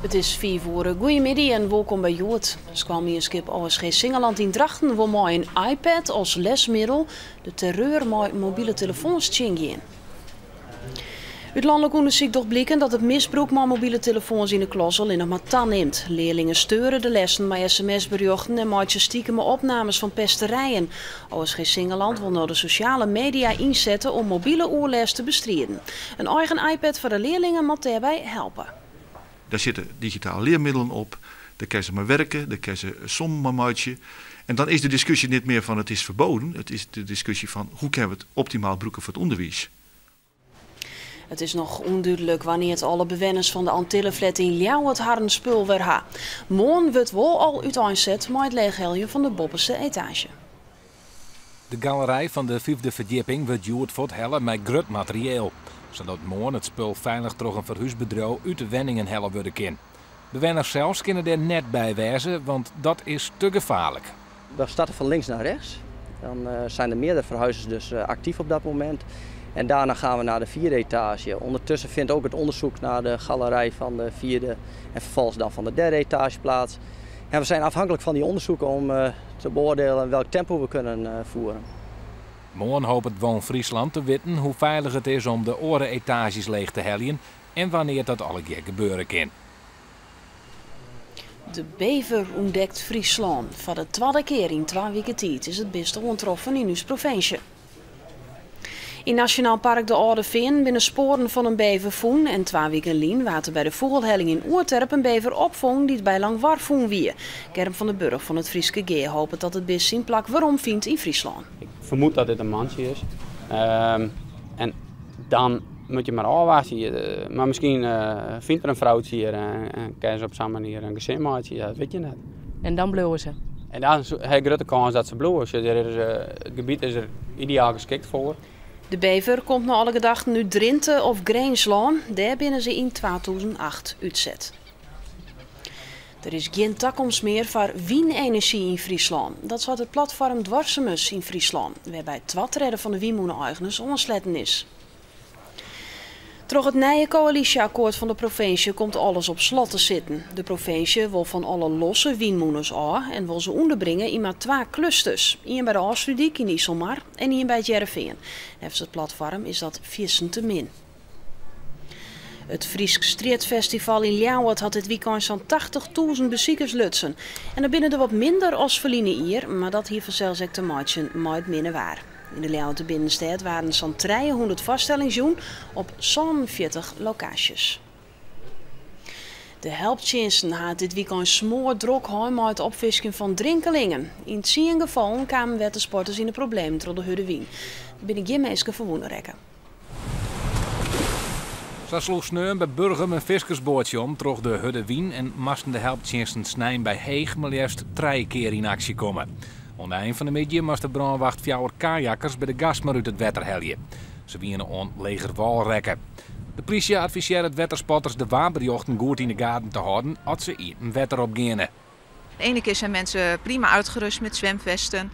It is 5 oere. Goeiemiddei en wolkom by Hjoed. Skoalmienskip OSG Singelland yn Drachten wol mei in iPad as lesmiddel de terreur mei mobile telefoans tsjingean. Ut lanlik ûndersyk docht bliken dat it misbrûk mei mobile telefoans yn de klas allinnich mar tanimt. Learlingen steure de lessen mei sms-berjochten en meitsje stikeme opnames fan pesterijen. OSG Singelland wol no de sosjale media ynsette om mobile oerlêst te bestriden. In eigen iPad foar de learlingen moat dêrby helpe. Dêr sitte digitale learmiddelen op, dêr kinne se mei werke, dêr kinne se sommen mei meitsje. En dan is de diskusje net mear fan it is ferboden, it is de diskusje fan hoe kinne we it optimaal brûke foar it ûnderwiis. It is noch ûndúdlik wannear't alle bewenners fan de Antillenflat yn Ljouwert harren spul wer ha. Moarn wurdt wol al úteinset mei it leechheljen fan de boppeste etaazje. De galerij fan de fyfde ferdjipping wurdt hjoed fuorthelle mei grut materieel, sadat moarn it spul feilich troch in ferhúsbedriuw út de wenningen helle wurde kin. Bewenners sels kinne dêr net by wêze, want dat is te gefaarlik. We starten van links naar rechts. Dan zijn er meerdere verhuizers dus actief op dat moment. En daarna gaan we naar de vierde etage. Ondertussen vindt ook het onderzoek naar de galerij van de vierde en vervolgens dan van de derde etage plaats. En we zijn afhankelijk van die onderzoeken om te beoordelen welk tempo we kunnen voeren. Moarn hopet WoonFriesland te witten hoe feilich it is om de oare etaazjes leech te heljen en wannear't dat allegear gebeure kin. De bever ûntdekt Fryslân. Foar de twadde kear yn 2 wike tiid is it bist oantroffen yn ús provinsje. Yn Nasjonaal Park De Alde Feanen binne spoaren fan in bever fûn en 2 wiken lyn waard der by de fûgelhelling yn Oerterp in bever opfongen dy't by Langwar fûn wie. Germ van der Burg fan it Fryske Gea hopet dat it bist syn plak werom fynt yn Fryslân. Ik fermoed dat dit in mantsje is. En dan moet je mar ôfwachtsje. Mar miskien fynt der in froutsje hjir en kinne se op sa'n manier in gesin meitsje. Ja, dat wit je net. En dan bliuwe se? En dan ha je grutte kâns dat se bliuwe. Sjoch, it gebiet is der ideaal geskikt foar. De bever komt nei alle gedachten út Drinte of Grinslân. Dêr binne se yn 2008 útset. Der is gjin takomst mear foar wynenerzjy yn Fryslân. Dat seit it platfoarm Duorsumens yn Fryslân, wêrby't 2/3 fan de wynmûne-eigeners oansletten is. Troch it nije koälysje-akkoart fan de provinsje komt alles op slot te sitten. De provinsje wol fan alle losse wynmûners ôf en wol se ûnderbringe yn mar 2 klusters. Ien by de Ofslútdyk yn Iselmar en ien by it Hearrenfean. Neffens it platfoarm is dat fierstente min. It Frysk Strjitfestival yn Ljouwert hat dit wykein sa'n 80.000 besikers lutsen. En dat binne der wat minder as ferline jier, mar dat hie fansels ek te meitsjen mei it minne waar. Yn de Ljouwerter binnenstêd waarden sa'n 300 foarstellings jûn op 47 lokaasjes. De helptsjinsten ha it dit wykein smoardrok hân mei it opfiskjen fan drinkelingen. Yn 10 gefallen kamen wettersporters yn de problemen troch de hurde wyn. Der binne gjin minsken ferwûne rekke. Sa sloech sneon by Burgum in fiskersboatsje om troch de hurde wyn en moasten de helptsjinsten snein by Heech mar leafst 3 kear yn aksje komme. Oan de ein fan de middei moast de brânwacht 4 kajakkers by de Gasmar út it wetter helje. Se wiene oan leger wâl rekke. De plysje advisearret wetterspotters de waarberjochten goed yn de gaten te hâlden as se iepen wetter opgeane. De ene keer zijn mensen prima uitgerust met zwemvesten.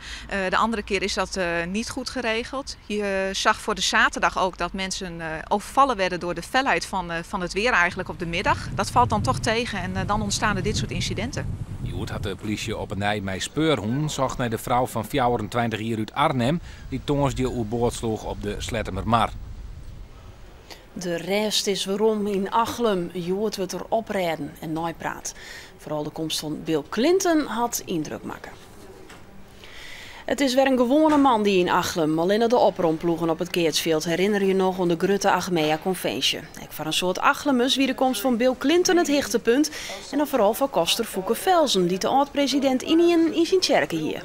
De andere keer is dat niet goed geregeld. Je zag voor de zaterdag ook dat mensen overvallen werden door de felheid van het weer eigenlijk op de middag. Dat valt dan toch tegen en dan ontstaan er dit soort incidenten. Hjoed hat de plysje op 'e nij mei speurhûnen socht nei de frou fan 24 jier út Arnhem dy't tongersdei oerboard sloech op de Sleattemermar. De rêst is werom yn Achlum. Hjoed wurdt der oprêden en neipraat. Foaral de komst fan Bill Clinton hat yndruk makke. It is wer in gewoane moandei yn Achlum. Allinne de opromploegen op it keatsfjild herinnerje noch oan de grutte Achmea-konvinsje. Ek foar in soad Achlummers wie de komst fan Bill Clinton it hichtepunt. En dan foaral foar koster Foeke Velzen, dy't de âld-presidint ynienen yn syn tsjerke hie.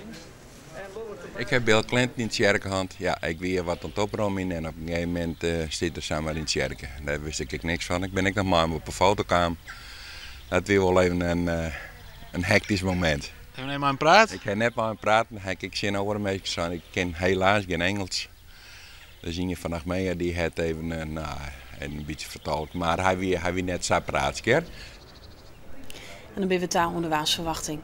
Ik ha Bill Clinton yn tsjerke hân. Ja, ik wie wat oan it opromjen en op in gegeven momint stiet er samar yn tsjerke. Dêr wist ik ek niks fan. Ik bin ek noch mei him op 'e foto kaam. Dat wie wol even in hektysk momint. Ha je net mei him praat? Ik ha net mei him praat. Dan ha ik ek tsjin oare minsken sein, ik kin helaas gjin Ingelsk. Dus ien fan Achmea dy hat even, nou, in bytsje fertolkt. Mar hy wie net sa praatsk, hear. En dan binne we ta oan de waarsferwachting.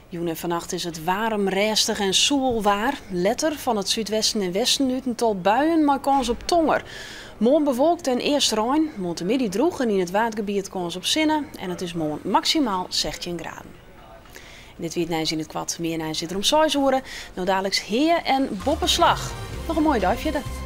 Jûn en fannacht is it waarm, rêstich en soel waar. Letter fan it súdwesten en westen út in tal buien mei kâns op tonger. Moarn bewolkt en earst rein, moarntemiddei drûch en yn it Waadgebiet kâns op sinne en it is moarn maksimaal 16 graden. En dit wie it nijs yn it koart. Mear nijs is der om 6 oere. No daliks Hea en Boppeslach. Noch in moaie dei fierder.